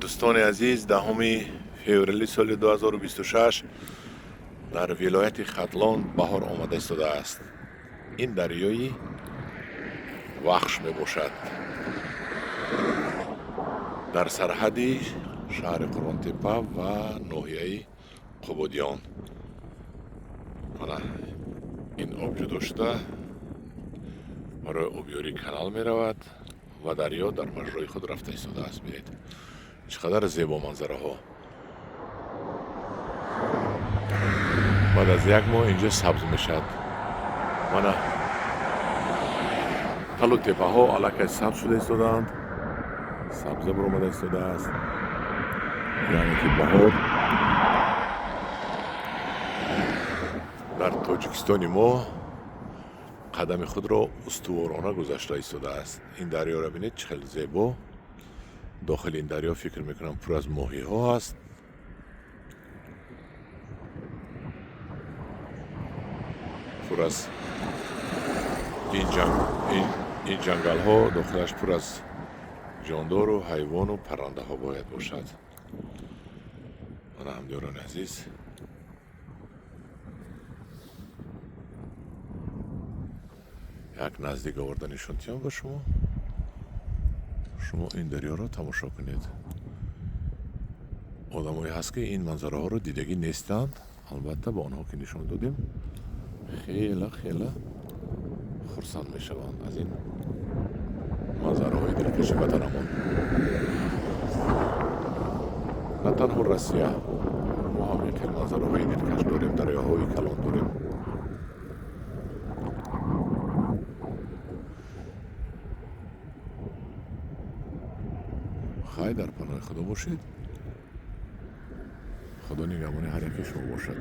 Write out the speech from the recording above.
Дӯстони азиз, 10 феврали соли 2026 дар вилояти Хатлон баҳор омада истодааст. Ин дарёи Вахш мебошад. Дар сарҳади шаҳри Қурғонтеппа ва ноҳияи Қубодиён. Мана ин об ҷудо шуда барои обёрии канал меравад ва дарё дар маҷрои худ рафта истодааст. Бинед, чӣ қадар зебо манзараҳо. Баъд аз як моҳ инҷо сабз мешавад. Мана талу теппаҳо аллакай сабз шуда истодаанд, сабза баромада истодааст. Яъне ки баҳор дар Тоҷикистони мо қадами худро устуворона гузашта истодааст. Ин дарёро бинед, чӣ хеле зебо. Дохили ин дарё, фикр мекунам, пур аз моҳиҳо ҳаст. Пур аз ин ҷангалҳо, дохилаш пур аз ҷондору ҳайвону паррандаҳо бояд бошад. Мана, ҳамдиёрони азиз, як наздик оварда нишон диҳам ба шумо. Шумо ин дарёро тамошо кунед. Одамое ҳаст, ки ин манзараҳоро дидагӣ нестанд. Албатта, ба онҳо ки нишон додем, хела хела хурсанд мешаванд аз ин манзараҳои дилкаши ватанамон. На танҳо Россия, мо ҳам ин хел манзараҳои дилкаш дорем, дарёҳои калон дорем. Хай, дар паноҳи Худо бошед. Худо нигаҳбони ҳар яке шумо бошад.